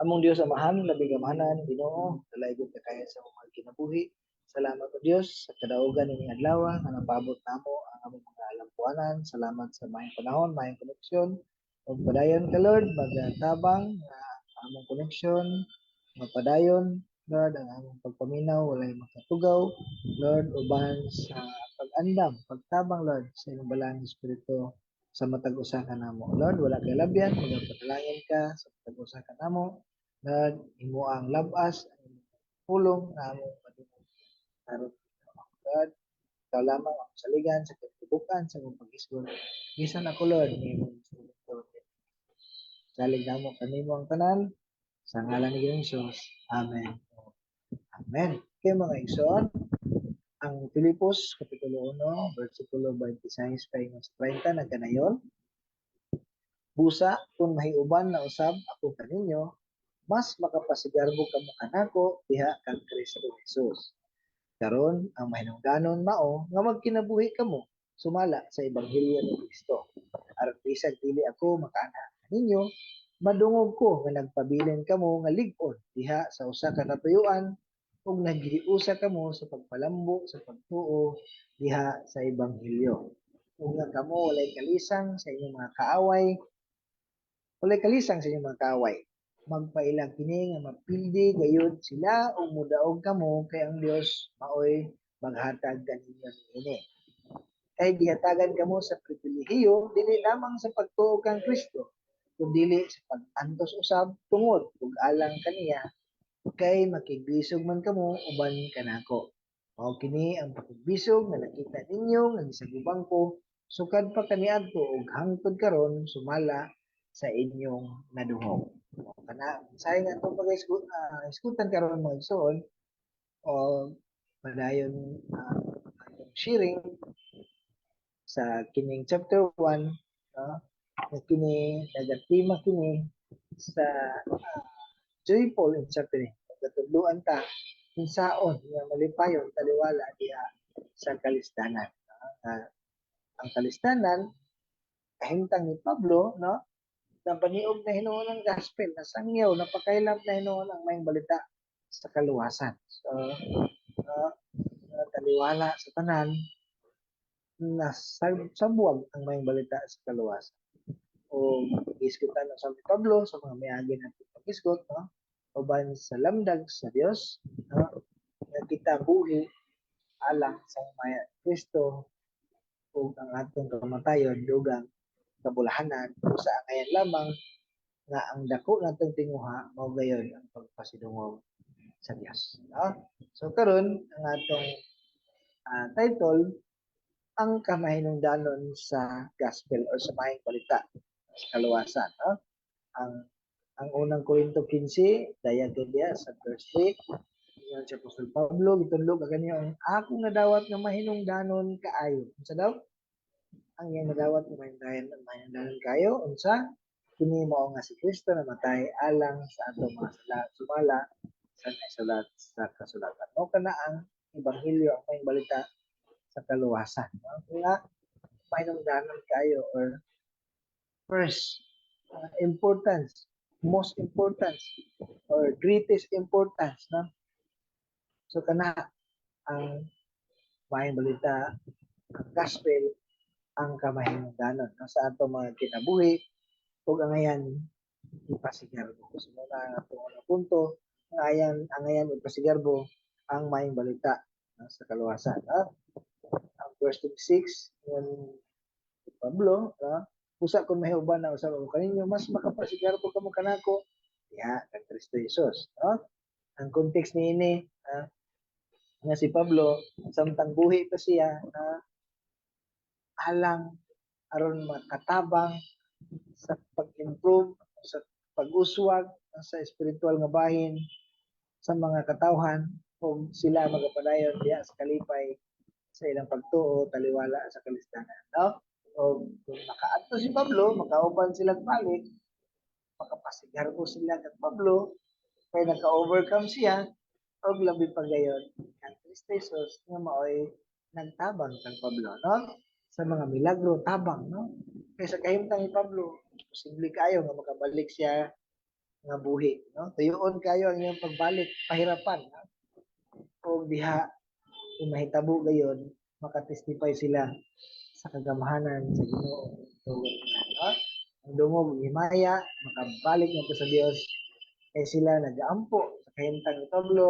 Among Dios Amahan, labing Amahanan, Ginoo, dalaygon ka kaayo sa among mga kinabuhi. Salamat o Dios sa kadaugan ining adlaw nga napaabot namo ang among mga alampuanan. Salamat sa maayong panahon, maayong koneksyon. Ug padayon ka, Lord, magatabang nga among koneksyon, mapadayon, Lord, ang among pagpaminaw, walay makatugaw, Lord, uban sa pag-andam, pagtabang, Lord, sa imong Balaang Espiritu sa matag usa kanamo. Lord, wala kay labyan, magapanalangin ka sa matag usa kanamo. Lord, imo ang labas, ang imong pulong nga among madungog karon. Lord, ikaw lamang ang saligan sa katibukan sa imong paghisgot. Bisan ako, Lord, nga imong instrumento. Salig namo kanimo ang tanan sa ngalan ni Ginoong Hesus. Amen. Amen. Okay, mga igsoon, ang Filipos Kapitulo 1, versikulo 26 paingon sa 30 nagkanayon. "Busa kung mahiuban na usab ako kaninyo, mas makapasigarbo kamo kanako diha kang Kristo Jesus. Karon ang mahinungdanon mao nga magkinabuhi kamo sumala sa ebanghelyo ni Kristo. Aron bisag dili ako makaanha kaninyo, madungog ko nga nagpabilin kamo nga lig-on diha sa usa ka katuyuan ug naghiusa kamo sa pagpalambo sa pagtuo diha sa ebanghelyo. Ug nga kamo walay kalisang sa inyong mga kaaway, walay kalisang sa inyong mga kaaway. Magpaila kini nga mapildi gayud sila ug mudaog kamo, kay ang Dios maoy maghatag kaninyo niini. Kay gihatagan kamo sa pribilehiyo dili lamang sa pagtuo kang Kristo, kundili sa pag-antos usab tungod ug alang kaniya, kay makigbisog man kamo uban kanako. Mao kini ang pakigbisog nga nakita ninyo nga gisagubang ko sukad pa kaniadto ug hangtod karon sumala sa inyong nadungog." Kana mensahe nga atong pag-isgutan karon, mga igsoon, o padayon atong sharing sa kining chapter 1, no, nga kini nagatema kini sa joyful in suffering. Gatudluan ta unsaon nga malipayon taliwala diha sa kalisdanan. No? Nga ang kalisdanan kahimtang ni Pablo, no, napaniog na hinuon ang gospel, nasangyaw, napakaylap na hinuon ang maayong balita sa kaluwasan. So, taliwala sa tanan, nasabwag ang maayong balita sa kaluwasan. O gisgutan ng ni Pablo sa mga miagi natin pag-isgot, no? Uban sa lamdag sa Dios, no? Nga kita buhi alang sa maya Kristo ug ang atong kamatayon dugang kabulahanan, sa angayan lamang nga ang dako natong tinguha mao gayon ang pagpasidungog sa Dios, no? So karon ang atong title, ang kamahinungdanon sa gospel or sa maayong balita sa kaluwasan, no? Ang Unang Korinto 15, dayag diya sa verse 3, ingon si Apostol Pablo, gitudlo ka kaniyo ang akong nadawat nga mahinungdanon kaayo. Unsa daw? Ang iyang nadawat nga mahinungdanon kaayo, unsa? Kini mao nga si Kristo namatay alang sa atong mga sala sumala sa naisulat sa kasulatan. Mao kana ang ebanghelyo, ang maayong balita sa kaluwasan. No? Nga mahinungdanon kaayo or first importance, most importance or greatest importance, no? So kana ang maayong balita, ang gospel, ang kamahinungdanon, no, sa atong mga kinabuhi ug angayan ipasigarbo. So mao na ang atong unang punto, angayan ipasigarbo ang maayong balita, no, sa kaluwasan. No? Ang verse 26 ingon ni Pablo, no? "Busa kung mahiuban na usab ako kaninyo, mas makapasigarbo kamo kanako diha kang Kristo Jesus," no? Ang context niini, nga si Pablo samtang buhi pa siya na alang aron makatabang sa pag-improve sa pag-uswag sa espiritual nga bahin sa mga katawhan kung sila magapadayon diha sa kalipay sa ilang pagtuo taliwala sa kalisdanan, no? O kung makaadto si Pablo, makauban sila balik, makapasigarbo sila kang Pablo kay naka-overcome siya, og labi pa gayon kang Kristo Jesus nga maoy nagtabang kang Pablo, no, sa mga milagro tabang, no? Kay sa kahimtang ni Pablo, posible kayo nga makabalik siya. nga buhi, no? Tuyoon kayo ang iyang pagbalik, pahirapan, no? O diha kung mahitabo gayon, makatestify sila sa kagamhanan sa Ginoo tungod niya, no? Ang dungog himaya, makabalik ngadto sa Dios kay sila nagaampo sa kahimtang ni Pablo,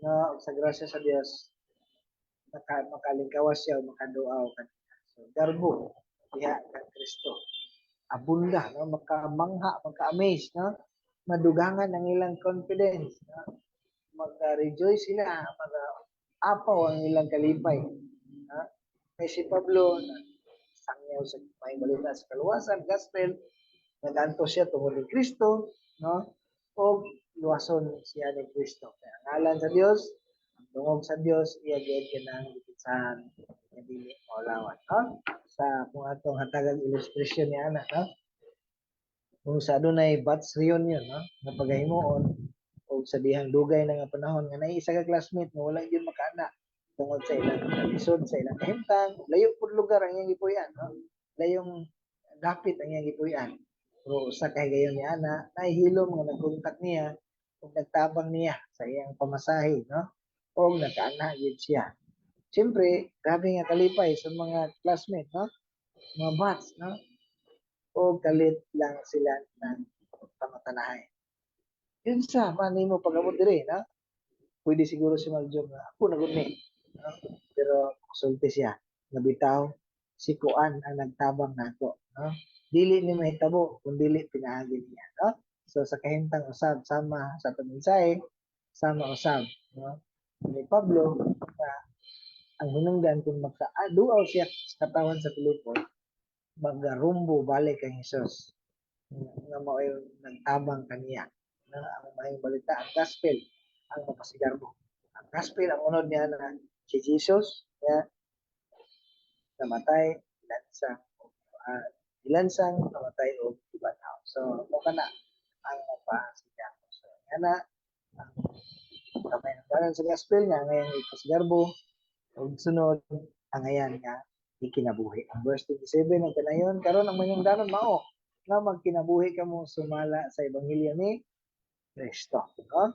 no? Ug sa grasya sa Dios makalingkawas siya o makaduaw kanila. So garbo diha kang Kristo. Abunda, no? Makamangha, maka-amaze, no? Madugangan ang ilang confidence, no? Magka-rejoice sila, maga-apaw ang ilang kalipay. No? Kay si Pablo, na sangyaw sa may balita sa kaluwasan, gospel, naganto siya tungod ni Kristo, no? O luwason siya ni Kristo. Kaya ang ngalan sa Dios, ang dungog sa Dios, iya gyud kanang gipitsahan nga dili maulawan, no? Sa kung atong hatagag illustration ni ana, no? Kung sa adunay batch reunion, no? Nga pagahimuon og sa dihang dugay na nga panahon nga naay isa ka classmate nga wala gyud makaana tungod sa ilang lisod sa ilang kahimtang, layo pud lugar ang iyang gipuy-an, no? Layong dapit ang iyang gipuy-an. Pero usa ka higayon ni ana, nahihilom nga nagkontak niya ug nagtabang niya sa iyang pamasahe, no? Og nakaana gyud siya. Siyempre, grabe nga kalipay sa mga classmate, no? Mga batch, no? O kalit lang sila ng pamatanahay. Yun sa man nimo pag-abot diri, no? Pwede siguro si Maljong nga ako na gud ni, no? Pero sulti siya nga bitaw si Kuan ang nagtabang nako, no? Dili ni mahitabo kung dili pinaagi niya, no? So sa kahimtang usab sama sa atong mensahe, sama usab, no? Ni Pablo nga ang hinungdan kung makaduaw siya sa katawan sa Filipos, magarumbo balik kang Hesus nga mao'y nagtabang kaniya na ang maayong balita, ang gospel ang mapasigarbo. Ang gospel, ang unod niya na si Jesus nga namatay, ilansang, ilansang, namatay og gibanhaw. So mo kana ang mapasigarbo. So nga ang kamay ng sa gospel nga ngayon ipasigarbo ug sunod ang ngayan nga ikinabuhi. Ang verse 27 ang kanayon, karon ang mahinungdanon mao nga magkinabuhi kamo sumala sa ebanghelyo ni Kristo, no?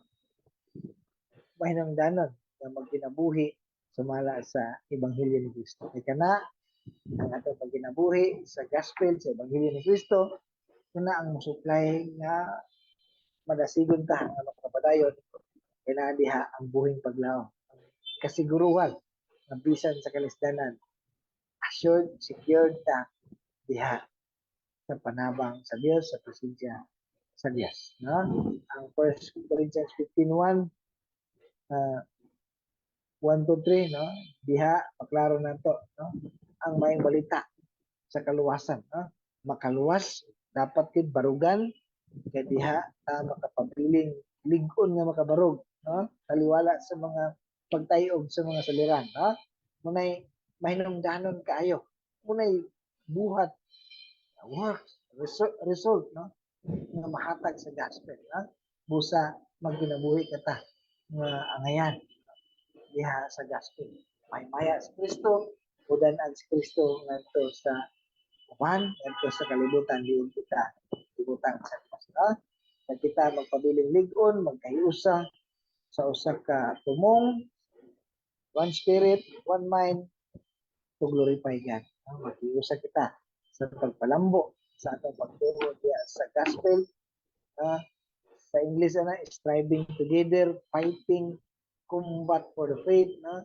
Mahinungdanon nga magkinabuhi sumala sa ebanghelyo ni Kristo. Kay kana ang atong pagkinabuhi sa gospel, sa ebanghelyo ni Kristo, kana ang musuplay nga madasigon ta nga makapadayon kay naa diha ang buhing paglaom. Kasiguruhan nga bisan sa kalisdanan, assured, secured ta diha sa panabang sa Dios, sa presensya sa Dios, no? Ang 1 Corinthians 15:1, 1 to 3, no? Diha maklaro nato, no? Ang maayong balita sa kaluwasan, no? Makaluwas dapat gid barugan kay diha ta makapabiling lig-on nga makabarog, no? Taliwala sa mga pagtayog sa mga suliran, no? Munay mahinungdanon kaayo. Munay buhat, works, result, no? Nga mahatag sa gospel, no? Busa magkinabuhi ka ta nga angayan diha sa gospel. Mahimaya si Kristo, mudan-ag si Kristo ngadto sa uban, ngadto sa kalibutan diin kita ibutang sa Dios, no? Na kita magpabiling lig-on, magkahiusa sa usa ka tumong, one spirit, one mind, to glorify God. No? Maghiusa kita sa pagpalambo sa atong pagtuo diha sa gospel. Sa English ana, striving together, fighting, combat for the faith, no?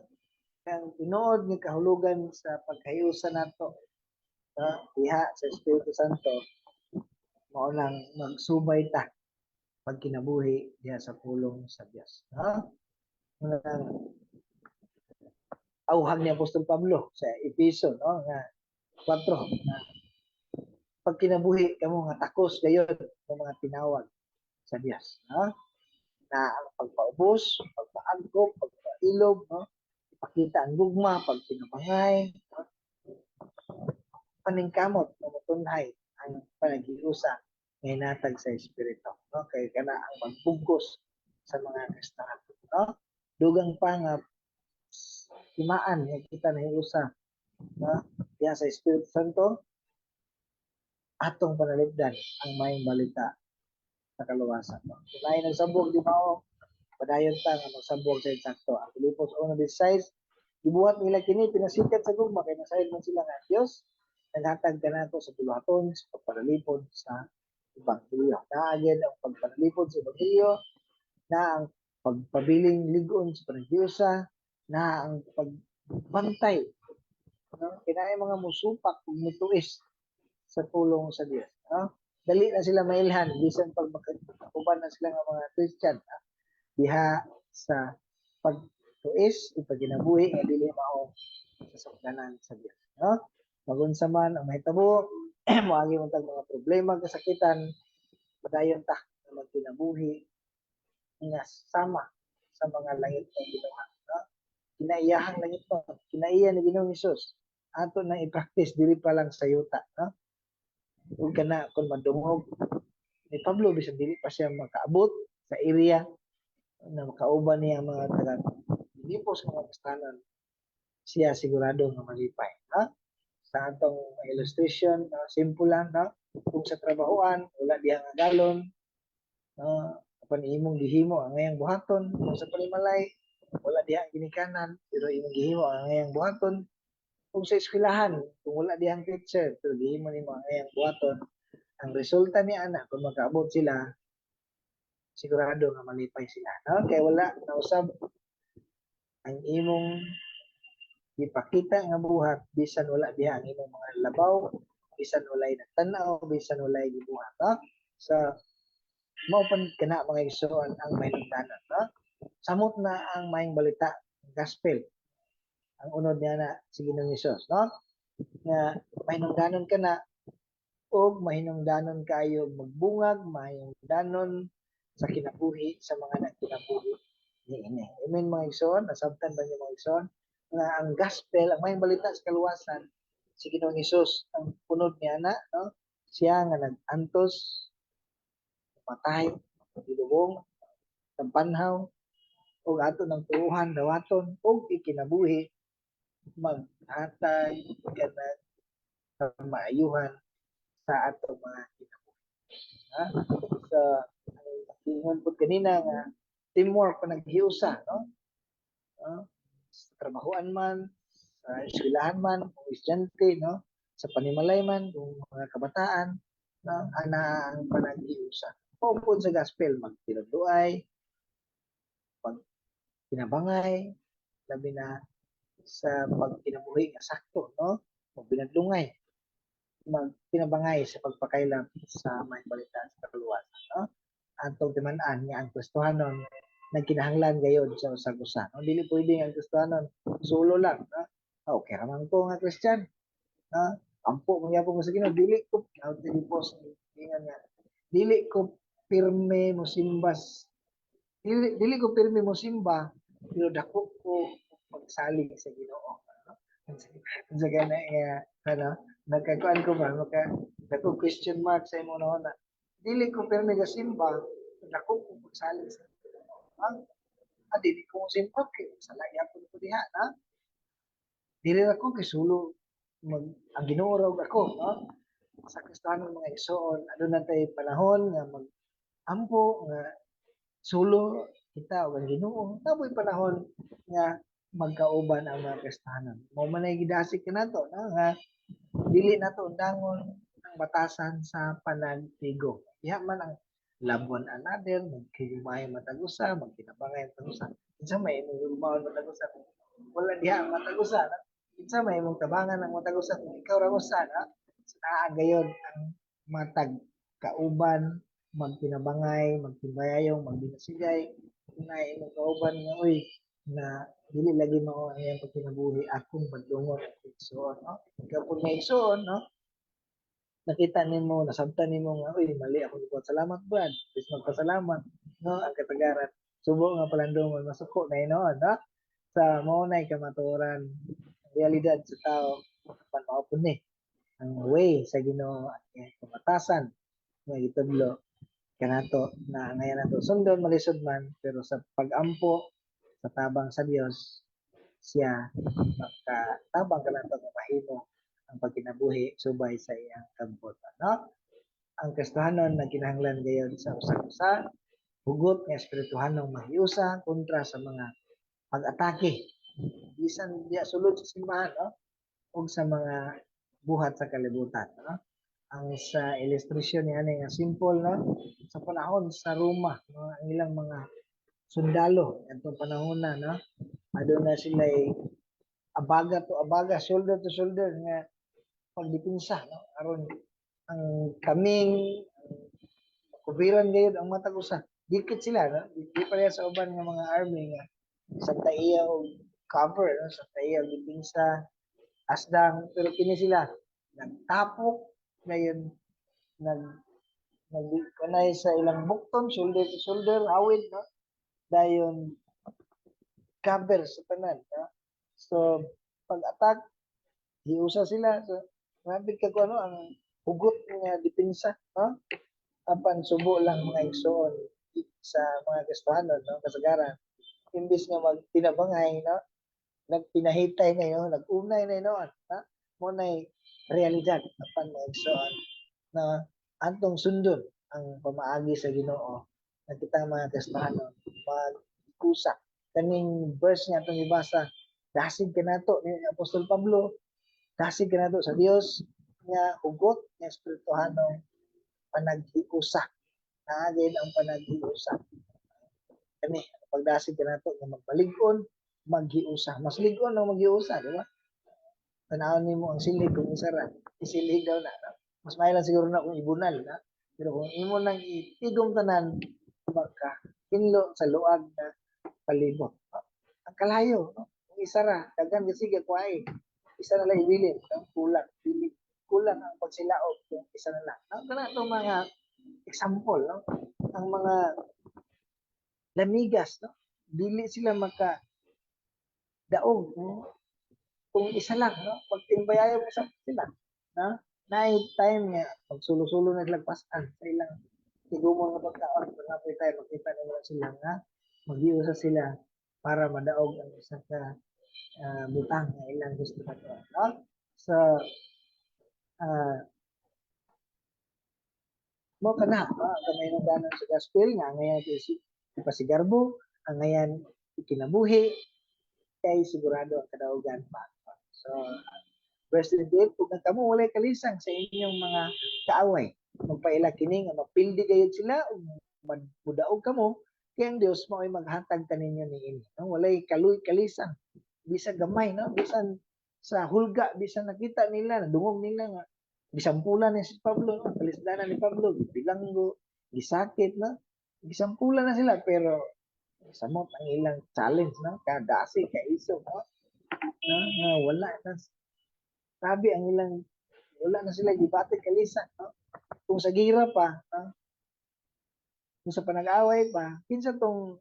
Ang tinuod nga kahulugan sa pagkahiusa nato, no? Diha sa Espiritu Santo, mao nang magsubay ta pagkinabuhi diha sa pulong sa Dios, no? Unang awhag ni Apostol Pablo sa Efeso, no, nga 4 na pagkinabuhi kamo nga takos gayon ng mga tinawag sa Dios, no? Na ang pagpaubos, pagpaagkop, pagpailob, no? Ipakita ang gugma, pagtinabangay, no? Paningkamot nga motunhay ang panaghiusa nga hinatag sa Espiritu, no? Kay kana ang magbugkos sa mga Kristiyano, no? Dugang pa nga timaan nga kita nahiusa, no? Diha sa Espiritu Santo, atong panalipdan ang maayong balita. Sa kaluwasan. No? Kung naay nagsabwag di mao, padayon ta nga magsabwag sa insakto. Ang Filipos 1:16, gibuhat nila kini pinasikat sa gugma kay nasayod man sila nga ang Dios naghatag kanato sa buluhaton sa pagpanalipod sa ebanghelyo. Naa gyud ang pagpanalipod sa ebanghelyo, na ang pagpabiling lig-on sa panaghiusa, na ang pagbantay, no? Kinaay mga musupak ug mutuis sa pulong sa Dios, no? Dali na sila mailhan bisan pag makauban na sila nga mga Christian, ha? Diha sa pagtuis o pagkinabuhi nga dili mao sa sakdanan sa Dios, no? Magunsa man ang mahitabo, moagi man tag mga problema, kasakitan, padayon ta na magkinabuhi nga sama sa mga langit ng Ginoo, no? Kinaiyahang langit no, kinaiya ni Ginoong Hesus, ato nang i-practice diri pa lang sa yuta, no? Ug kana kung madungog ni Pablo, bisan dili pa siya makaabot sa area na makauban niya ang mga taga Filipos nga mga Kristanon, siya sigurado nga malipay, ha? Sa atong illustration, no, simple lang, no? Kung sa trabahoan wala diha nga galon, no, apan imong gihimo ang angayang buhaton. Kung sa panimalay wala diha ang ginikanan, pero imong gihimo ang angayang buhaton. Kung sa eskwelahan, kung wala dihang teacher, pero gihimo nimo ang angayang buhaton, ang resulta ni ana, kung makaabot sila, sigurado nga malipay sila, no? Kay wala nausab ang imong gipakita nga buhat bisan wala diha ang imong mga labaw, bisan walay nagtan-aw, bisan walay gibuhat, no? So mao pan kana, mga igsoon, ang mahinungdanon, no? Samot na ang maayong balita, ang gospel, ang unod niya na si Ginoong Hesus, no? Nga mahinungdanon ka na og mahinungdanon kaayo magbungag, mahinungdanon sa kinabuhi sa mga nagkinabuhi niini. Amen, mga igsoon? Nasabtan ba niyo, mga igsoon, nga ang gospel, ang maayong balita sa kaluwasan, si Ginoong Hesus ang unod niya na, no? Siya nga nag-antos, patay, gilubong, nagbanhaw, ug ato ng tuuhan, dawaton, ug ikinabuhi maghatag kanang kamaayuhan sa atong mga kinabuhi. Ha? So, ang ingon pud kanina nga teamwork, panaghiusa, no? No? Sa trabahoan man, sa eskwelahan man, kung estudyante, no? Sa panimalay man, kung mga kabataan, no? Ana ang panaghiusa. Mao pud sa gospel, magtinunduay, pag kinabangay, labi na sa pagkinabuhi nga sakto, no? Magbinadlungay, magkinabangay sa pagpakaylap sa maayong balita sa kaluwasan, no? Atong timan-an nga ang Kristohanon nagkinahanglan gayod sa usag usa, no? Dili pwede ang Kristohanon solo lang, no? Ah, okay ra man ko nga Christian, no? Ampo man gyapon ko sa Ginoo, dili ko dili po ingon nga dili ko pirme mo simbas, dili ko pirme mo simba, pero dako ko pagsalig sa Ginoo. Sa gana nga ano, nagkakuan ko ba, maka dako question mark sa imo na dili ko pirme ga simba, dako ko pagsalig sa Ginoo. Ha? Ah, dili ko mo simba kay sala gyapon ko diha na. Dili ra ko kay solo mag ang Ginoo ra ug ako, no? Sa Kristohanon, mga igsoon, aduna tay panahon nga mag ampo nga solo kita ug ang Ginoo. Naa poy panahon nga magkauban ang mga Kristohanon. Mao man ay gidasig kanato, no, nga dili nato undangon ang batasan sa panagtigo. Diha man ang love one another, magkigugmahay matag usa, magkinabangay matag usa. Kinsa may imong gugmaon matag usa kung wala diha ang matag usa, no? Kinsa may imong tabangan ang matag usa kung ikaw ra usa, no? So, naa gayod ang matag kauban, magkinabangay, magtimbayayong, magbinasigay, kung naay imong kauban nga uy na dili lagi mao ang iyang pagkinabuhi, akong badlungon ang igsoon, no? Ikaw pud nga igsoon, no? Nakita nimo, nasabtan nimo nga uy, mali ako gibuhat. Salamat, brad. Please magpasalamat, no? Ang katagaran. Subo nga palandungon, masuko na hinuon, no? Sa mao nay kamatuoran, ang realidad sa tao, apan mao pud ni ang way sa Ginoo at iyang kamatasan nga gitudlo kanato na ngayon nato sundon, malisod man, pero sa pag-ampo sa tabang sa Dios, siya makatabang kanato nga mahimo ang pagkinabuhi subay sa iyang kabubut-on, no? Ang Kristohanon nagkinahanglan gayud sa usa-usa hugot nga espirituhanong mahiusa kontra sa mga pag-atake bisan diya sulod sa simbahan, no, ug sa mga buhat sa kalibutan, no? Ang sa ilustrasyon ni ani nga simple, no, sa panahon sa Roma, no, ang ilang mga sundalo adtong panahon na, no, aduna sila abaga to abaga, shoulder to shoulder nga pagdepensa, no, aron ang kaming kubiran gayud ang matag usa. Dikit sila, no? Di pareha sa uban nga mga army nga sa taiya og cover, no, sa taiya og depensa asdang, pero kini sila nagtapok ngayon, nag nag kanay sa ilang bukton, shoulder to shoulder, hawid, no, dayon cover sa tanan, no? So pag attack, hiusa sila. So grabe ka ko ano ang hugot nga depensa, no? Apan subo lang, mga igsoon, sa mga Kristohanon, no, kasagaran imbis nga magtinabangay, no, nagpinahitay na yun, nag-unay na yun, no? Mao nay realidad. Apan, mga igsoon, na antong sundon ang pamaagi sa Ginoo na kitang mga Kristohanon magkusa. Kaning verse nga atong gibasa, dasig kanato ni Apostol Pablo, dasig kanato sa Dios nga hugot nga espirituhanong panaghiusa. Naagin ang panaghiusa. Kani pagdasig kanato nga magbalig-on, maghiusa. Mas lig-on ang maghiusa, di ba? Tanawon nimo ang silhig kung isa ra, isilhig daw na, no? Mas maayo lang siguro na kung ibunal, na? Pero kung imo nang itigom tanan, maka hinlo sa luag na palibot, no? Ang kalayo, no? Kung isa ra, daghan kasi kuhay. Isa na lang ibilin, no? Kulang, dili kulang ang pagsilaob kung isa na lang. No? Kana itong mga example, no? Ang mga lamigas, no? Dili sila maka daog, no? Kung isa lang, no? Pagtimbayayo mo sa sila, no? Naay time nga magsulo-sulo na sila pasan sa ilang tigumon nga pagkaon, kung napoy tayo makita nila sila nga maghiusa sila para madaog ang isa ka butang nga ilang gusto na, no? So mo kana, no? Ang kamayundanan sa gospel nga angayan ipasigarbo, angayan ikinabuhi kay sigurado ang kadaugan pa. So verse 28, "Ug ang kamo walay kalisang sa inyong mga kaaway. Magpaila kini nga mapildi gayud sila ug mudaog kamo kay ang Dios mao'y maghatag kaninyo niini." No, walay kaluy kalisang bisag gamay, no, bisan sa hulga, bisan nakita nila, nadungog nila nga gisampulan ni si Pablo, no, kalisdanan ni Pablo, gibilanggo, gisakit, no, gisampulan na sila, pero samot ang ilang challenge, no, kadasi kaiso, no, no, nga wala na sabi ang ilang, wala na sila gibati kalisa, no? Kung sa gira pa, no, kung sa panag-away pa, kinsa tong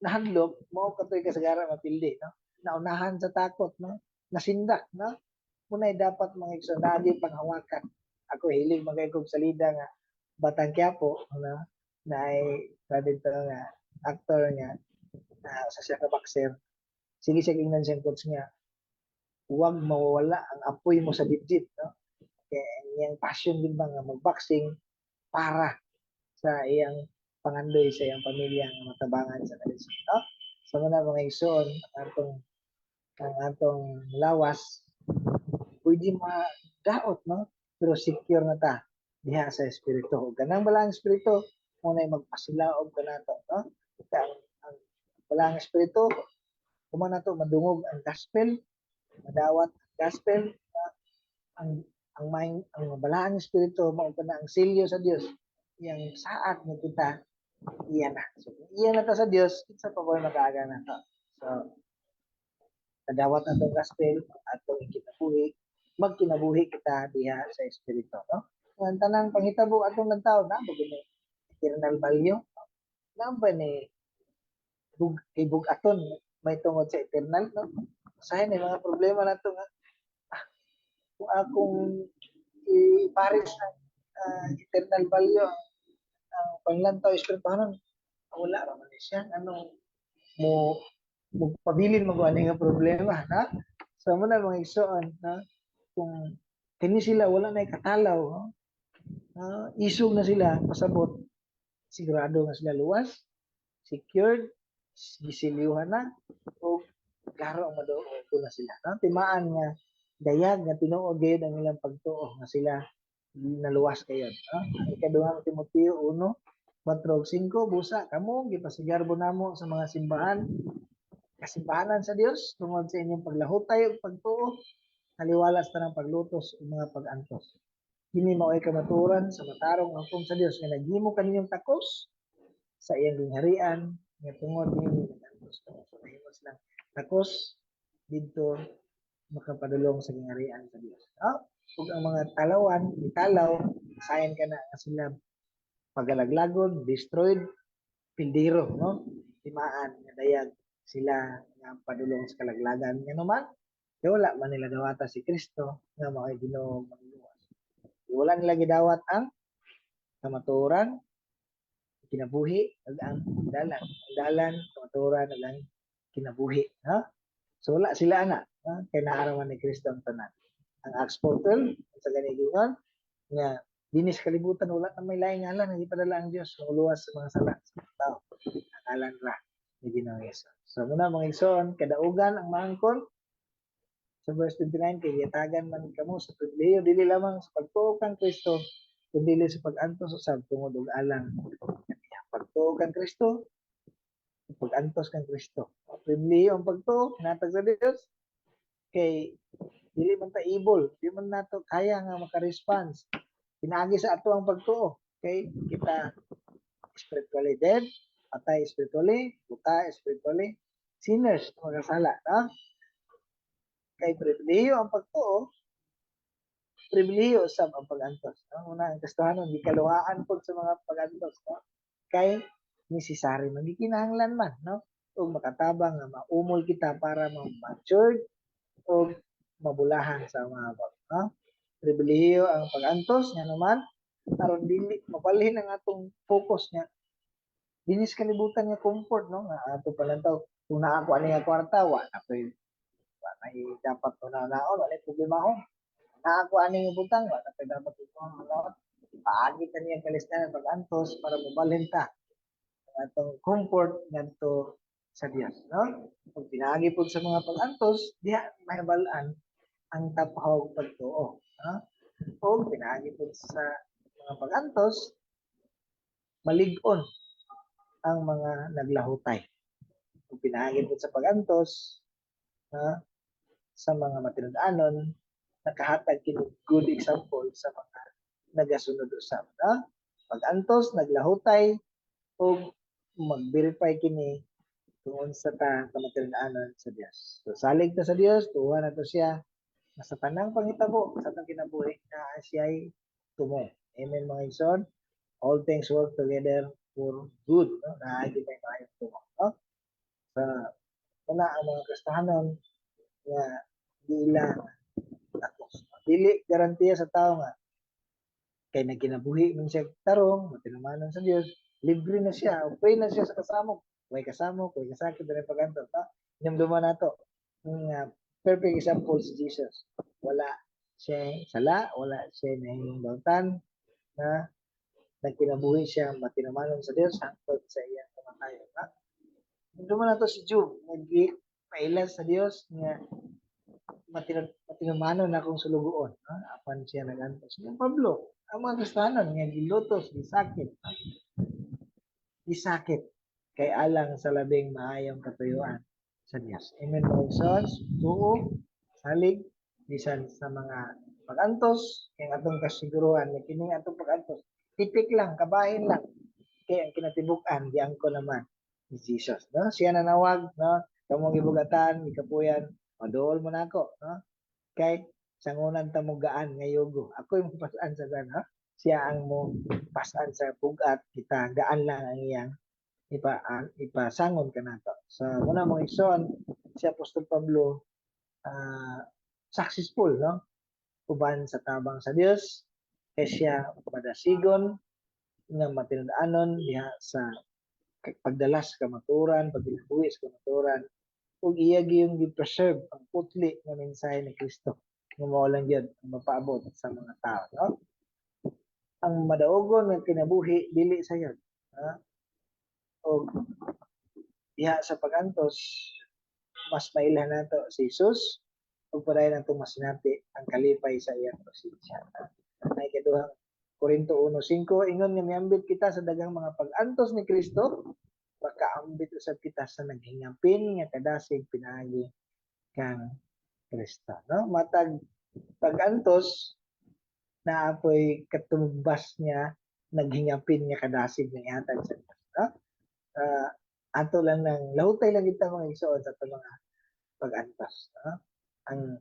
nahadlok, mao katoy kasagara mapildi, no, naunahan sa takot, no, nasindak, no? Munay dapat, mga igsoon, naagi panghawakan. Ako hilig magay kog salida nga Batang Quiapo, no, na ay sabi to nga actor nga sa siya ka boxer. Sige siya ingnan siyang coach nga huwag mawawala ang apoy mo sa dibdib, no? Kaya ang iyang passion din ba nga magboxing para sa iyang pangandoy sa iyang pamilya nga matabangan sa kalisod, no? So muna, mga igsoon, ang atong lawas pwede madaot, no, pero secure na ta diha sa espiritu. Ug kanang balaang espiritu mo nay magpasilaob kanato, no? Kaya ang balaang espiritu human nato madungog ang gospel, madawat ang gospel, no? Ang maing ang balaang espiritu mao pa na ang selyo sa Dios, iyang saad nga kita iya na. So kung iya na ta sa Dios, kinsa pa ba makaaga na to? So kadawat atong gospel, atong ikinabuhi, magkinabuhi kita diha sa espiritu, no? Ang tanang panghitabo atong nagtawo na ba gani eternal value, no? Na ba ni bug kay bug-aton may tungod sa eternal, no? Usahay na mga problema nato nga kung akong ipares ang eternal value ang panglantaw espirituhanon, wala ra man ni siya. Anong mo mo pabilin mo ani nga problema na? So mo na, mga igsoon, na kung kini sila wala na katalaw, no? Isog na sila pasabot, sigurado nga sila luwas, secured, gisilyuhan na o klaro ang maduol na sila. No? Timaan nga dayag nga tinuod gayud ang ilang pagtuo nga sila naluwas kayon. No? Ang ikaduhang Timoteo 1, 4 ug 5, busa kamo gipasigarbo namo sa mga simbahan, kasimbahanan sa Dios, tungod sa inyong paglahutay ug pagtuo taliwala sa tanang paglutos ug mga pag-antos. Kini mao'y kamatuoran sa matarong nga hukom sa Dios nga naghimo kaninyong takos sa iyang gingharian nga tungod niini nag-antos kamo. So nahimo silang takos didto makapadulong sa gingharian sa Dios. No? Ug ang mga talawan, italaw, sayan ka na nga sila pagalaglagon, destroyed, pildiro, no? Timaan nga dayag sila nga padulong sa kalaglagan nga naman kay wala man nila dawata si Kristo nga mao'y Ginoo manluluwas. Wala nila gidawat ang kamatuoran, kinabuhi ug ang dalan. Ang dalan, kamatuoran ug ang kinabuhi, no? So wala sila ana, no? Kay naa raman ni Kristo ang tanan. Ang Acts 4:12 sa gani gingon nga dinis kalibutan wala na may laing ngalan nga gipadala ang Dios nga uluwas sa mga sala sa mga tao. Ang ngalan ra ni Ginoong Hesus. So muna, mga igsoon, kadaugan ang maangkon sa verse 29, kay gihatagan man kamo sa pribilehiyo dili lamang sa pagtuo kang Kristo kundi sa pag-antos usab tungod og alang kaniya. Pagtuo kang Kristo, pag-antos kang Kristo. Pribilehiyo ang pagtuo hinatag sa Dios kay dili man ta able, di man nato kaya nga maka-response. Pinaagi sa ato ang pagtuo kay kita spiritually dead, patay spiritually, buta spiritually, sinners, makasala, no? Kay pribilehiyo ang pagtuo, pribilehiyo usab ang pag-antos. No? Una, ang Kristohanon, gikaluhaan pod sa mga pag-antos. No? Kay necessary man, gikinahanglan man, no? Ug makatabang nga maumol kita para ma-matured o mabulahan sa mga bag, no? Pribilehiyo ang pag-antos nga naman aron dili mabalhin ang atong focus nga dinis kalibutan nga comfort, no, nga ato palantaw kung naa ko ani nga kwarta, wa na koy, wa na dapat una-unaon, wala problemahon. Naa ko ani nga butang, wa na koy dapat una-unaon. Paagi ta niya kalisdan pag-antos para mobalhin ta ang atong comfort ngadto sa Dios, no? Pag pinaagi pod sa mga pag-antos, diha mahibal-an ang taphaw pagtuo, no? O pinaagi pod sa mga pag-antos, malig-on ang mga naglahutay. Kung pinaagi pod sa pag-antos, no, sa mga matinud-anon, nakahatag kini good example sa mga nagasunod usab, no? Pag-antos, naglahutay ug mag-verify kini kung unsa ta kamatinud-anon sa Dios. So salig ta sa Dios, tuwa na to siya na sa tanang panghitabo sa atong kinabuhi naa siya'y tumong. Amen, mga igsoon. All things work together for good, no? Naa kitay maayong tumong, no? Sa una ang mga Kristohanon nga dila takos. Dili garantiya sa tao nga kay nagkinabuhi man siya tarong, matinumanon sa Dios, libre na siya, okay na siya sa kasamok. Way kasamok, way kasakit, dali paganto. No? Hinumduman nato. Ang perfect example si Jesus. Wala siya sala, wala siya nahimong dautan na nagkinabuhi siya matinumanon sa Dios hangtod sa iyang kamatayon. No? Hinumduman nato si Job, nagpailas sa Dios nga matinumanon na akong sulugoon. No? Apan siya nagantos. Si Pablo, ang mga Kristiyanon nga gilutos, gisakit. No? Gisakit kay alang sa labing maayong katuyuan sa Dios. Amen, mga igsoon. Tuo, salig, bisan sa mga pag-antos, kay ang atong kasiguruhan nga kining atong pag-antos, tipik lang, kabahin lang. Kay ang kinatibuk-an, giangko naman ni Jesus. No? Siya nanawag, no? Kamong gibugatan, gikapuyan, maduol mo na ako. No? Kay sangunan ta mo gaan nga yugo. Ako yung pas-an sa gan, ha? Siya ang mo pas-an sa bugat, kita gaan lang ang iyang ipasangon kanato. So muna, mga igsoon, si Apostol Pablo successful, no? Uban sa tabang sa Dios kay siya madasigon nga matinud-anon diha sa pagdala sa kamatuoran, pagkinabuhi sa kamatuoran ug iya giyong gi-preserve ang putli nga mensahe ni Kristo nga mao lang gyud ang mapaabot sa mga tao, no? Ang madaugon nga kinabuhi dili sayod. Ha? O diha sa pagantos, mas mailhan nato si Jesus ug padayon nato masinati ang kalipay sa iyang presensya. Ay ikaduhang Korinto 1:5, ingon nga miambit kita sa daghang mga pag-antos ni Kristo, makaambit usab kita sa naghingapin nga kadasig pinaagi kang Kristo, no? Matag pag-antos naa poy katumbas niya, naghingapin nga kadasig nga ihatag sa Dios, no? Ato lang nang lahutay lang kita, mga igsoon, sa atong mga pag-antos, no? Ang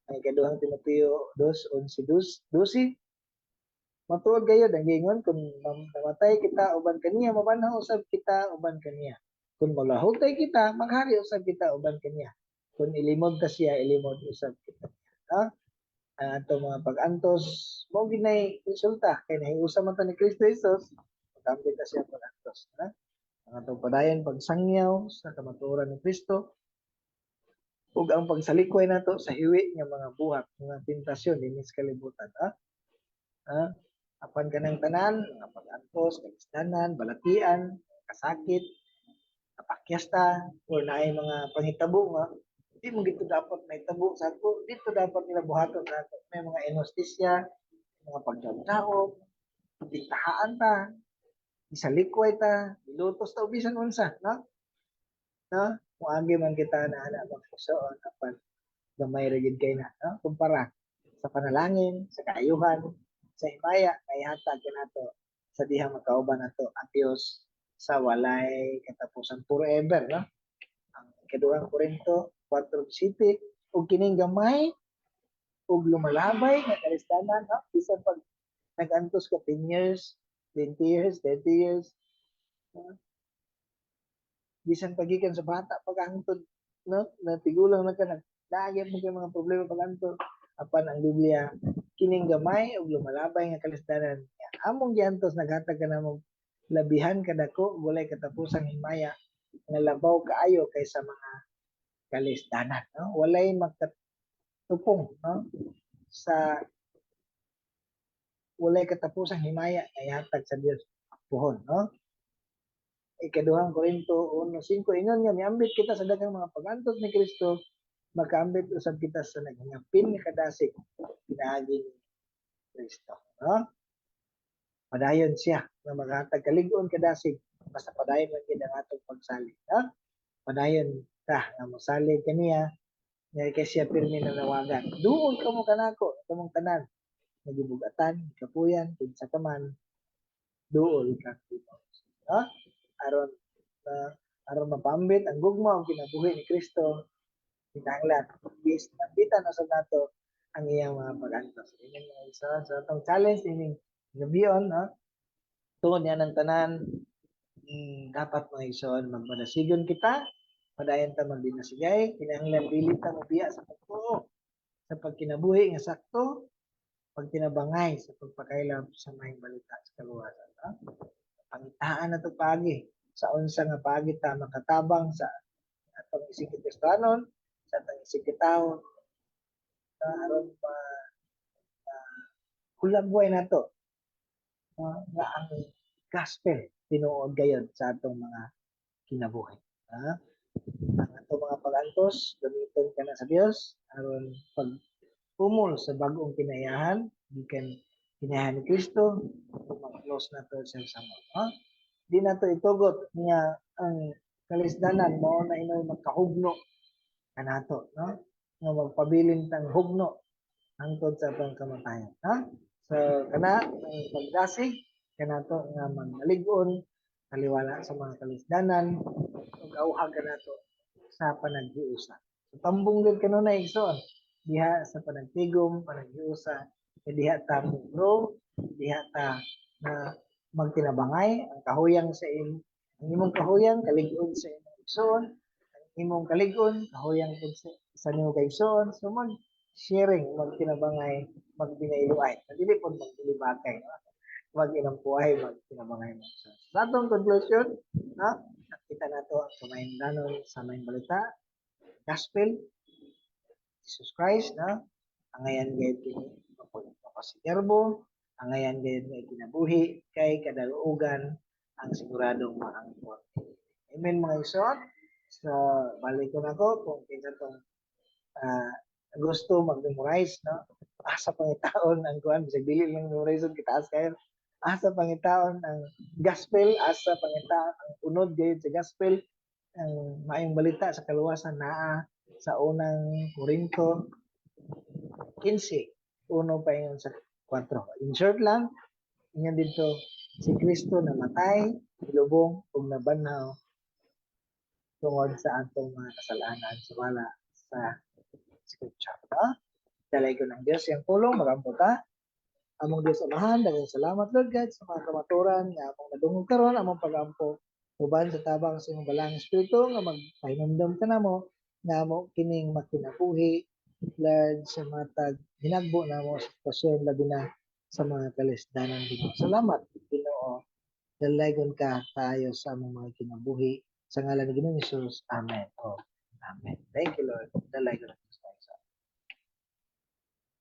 ikaduhang Timoteo 2:11 12, matuod gayud ang giingon, kung namatay kita uban kaniya, mabanhaw usab kita uban kaniya. Kung molahutay kita, maghari usab kita uban kaniya. Kung ilimod ta siya, ilimod usab kita. Ha? Ang atong mga pag-antos mao ginay resulta kay nahiusa man ta ni Kristo Jesus, magambit ta siya pag-antos, ha? Ang atong padayon pagsangyaw sa kamatuoran ni Kristo ug ang pagsalikway nato sa hiwi nga mga buhat, mga tentasyon dinhi sa kalibutan, ha? Ha? Apan kanang tanan, mga pag-antos, kalisdanan, balatian, kasakit, napakyas ta, or naay mga panghitabo nga di mo gito dapat mahitabo sa ako, dito dapat nila buhaton sa ako. May mga inhustisya, mga pagdaog, bintahaan ta, isalikway ta, ilutos ta, o bisan unsa, no? No? Muagi man kita na ana, mga igsoon, apan gamay ra gyud kay na, no? Kumpara sa panalangin, sa kaayuhan, sa himaya kay hatag kanato sa dihang makauban nato ang Dios sa walay katapusan, forever, no? Ang ikaduhang Korinto 4:7, ug kining gamay ug lumalabay nga kalisdanan, no? Bisan pag nag-antos ka 10 years, 20 years, 30 years, no? Bisan pagikan sa bata pag-hangtod, no, na tigulang na ka, nag naagyan mo kay mga problema pag-antod, apan ang Biblia, kining gamay ug lumalabay nga kalisdanan among giantos naghatag kanamo labihan kadako, walay katapusang himaya nga labaw kaayo kaysa mga kalisdanan, no? Walay makatupong, no, sa walay katapusang himaya nga ihatag sa Dios puhon, no? Ikaduhang Korinto 1:5, ingon nga miambit kita sa daghang mga pagantos ni Kristo, makaambit usab kita sa naghingapin nga kadasig pinaagi ni Kristo, no? Padayon siya nga maghatag kalig-on kadasig basta padayon lang gid ang atong pagsalig, no? Padayon ta nga mosalig kaniya nga kay siya pirmi nanawagan, "Duol kamo kanako, kamong tanan nga gibug-atan, kapuyan, kinsa ka man, duol kang Ginoo," no? Aron mapambit ang gugma ug kinabuhi ni Kristo, kinahanglan bis nambitan usab nato ang iyang mga pag-antos. Ining mga isa sa atong challenge ining gabion, no? Tungod niya ng tanan, dapat, mga igsoon, magmadasigon kita, padayon ta magbinasigay, kinahanglan dili ta mobiya sa pagtuo, sa pagkinabuhi nga sakto, pagtinabangay sa pagpakaylap sa maayong balita sa kaluwasan. No? Pangitaan na to paagi sa unsa nga paagi ta makatabang sa atong isig Kristohanon, sa atong isig kitawo, aron ma hulagway nato nga ang gospel tinuod gayod sa atong mga kinabuhi. Ha? Ang atong mga pag-antos, gamiton kana sa Dios aron pag umol sa bag-ong kinayahan, gikan kinayahan ni Kristo, mag-close nato sa sama. Ha? Di nato itugot nga ang kalisdanan mao na inoy magkahugno kanato, no? Nga magpabilin tang hugno hangtod sa atong kamatayon, ha? So kana ang pagdasig kanato nga magmalig-on taliwala sa mga kalisdanan ug auhag kanato sa panaghiusa. So, tambong gid kanunay, igsoon, diha sa panagtigom, panaghiusa, kay diha ta mo grow, diha ta na magtinabangay ang kahuyang sa ang imong kahuyang kalig-on sa imong igsoon, ang imong kalig-on kahuyang pud sa nimo kay igsoon. So mag sharing, magtinabangay, magbinayloay. Dili pod magdilibakay, no? Mag-inampuay, magtinabangay mo. So, sa atong conclusion, no? Nakita nato ang kamahinungdanon sa maayong balita, gospel, Jesus Christ, no? Angayan gayud kini mapasigarbo, Angayan gayud nga kinabuhi kay kadaugan ang siguradong maangkon. Amen, mga igsoon. So balik ko nako kung kinsa tong gusto mag-memorize, no? Asa pangitaon ang kuan, bisag dili lang memorize, kitaas kayo. Asa pangitaon ang gospel, asa pangitaon ang unod gayud sa gospel, ang maayong balita sa kaluwasan, naa sa Unang Korinto 15:1 pa sa 4. In short lang, ingon dito, si Kristo namatay, gilubong ug nabanhaw tungod sa atong mga kasalanan sumala sa scripture. No? Dalaygon ng Diyos iyang pulong, magampo ta. Among Diyos Amahan, daghang salamat, Lord God, sa mga kamaturan nga among nadungog karon. Among pagampo, uban sa tabang sa imong Balaang Espiritu nga magpahinumdom kanamo nga amo kining makinabuhi, Lord, sa matag hinagbo namo sa sitwasyon, labi na sa mga kalisdanan, Ginoo. Salamat, Ginoo. Dalaygon ka kaayo sa among mga kinabuhi. Sa ngalan ni Ginoong Hesus. Amen. Oh, amen. Thank you, Lord. Dalaygon.